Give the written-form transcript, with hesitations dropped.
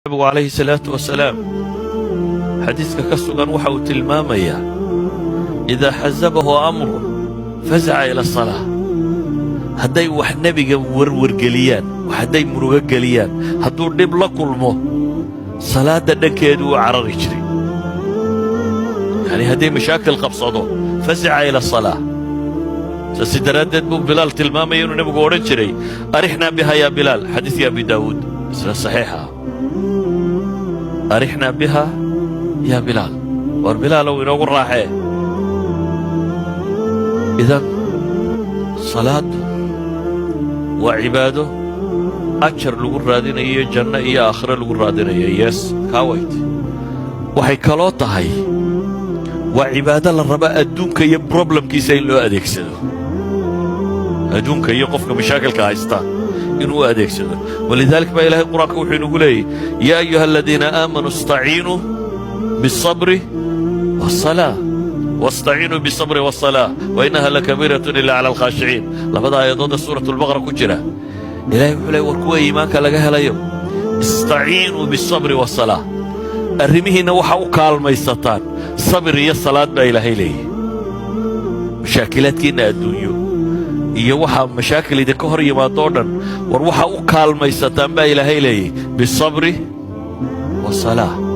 Nabigu calayhi salaatu wasalaam, xadiiska ka sugan waxa uu tilmaamayaa: إذا حزبه أمر فزع إلى الصلاة. Hadday wax nebiga warwargeliyaan, wax hadday murugo geliyaan, hadduu dhib la kulmo, salaadda dhankeedu u carari jiray. Yacni hadday mashaakil qabsado, فزع إلى الصلاة. Saasi daraaddeed buu Bilaal tilmaamaya inuu nebigu odhan jiray: "أرحنا بها يا بلال." Xadiiskii Abi Daawuud, isla saxiixa ah: "أرحنا بها يا بلال." War Bilaalow, inoogu raaxee. Idan salaaddu waa cibaado ajar lagu raadinayo, janno iyo aakhiro lagu raadinayo. Yes, kaawayt. Waxay kaloo tahay waa cibaado la raba adduunka iyo problemkiisa in loo adeegsado, adduunka iyo qofka mashaakilka haysta inuu u adeegsado. ولذلك baa Ilahay Qur-aanka wuxuu inugu leeyay: يا أيها الذين آمنوا استعينوا بالصبر والصلاة، واستعينوا بالصبر والصلاة وإنها لكبيرة إلا على الخاشعين. Labada aayadood ee Suurat Albaqara ku jira, Ilahay wuxuu leey: war kuwa iimaanka laga helayo, استعينوا بالصبر والصلاة. Arrimihiinna waxa u kaalmaysataan sabir iyo salaad, baa Ilaahay leeyahy. Mashaakilaadkiinna adduunyo iyo waxaa mashaakil idinka hor yimaado o dhan, war waxa u kaalmaysataan, baa Ilaahay leeyahy, بالصبر والصلاة.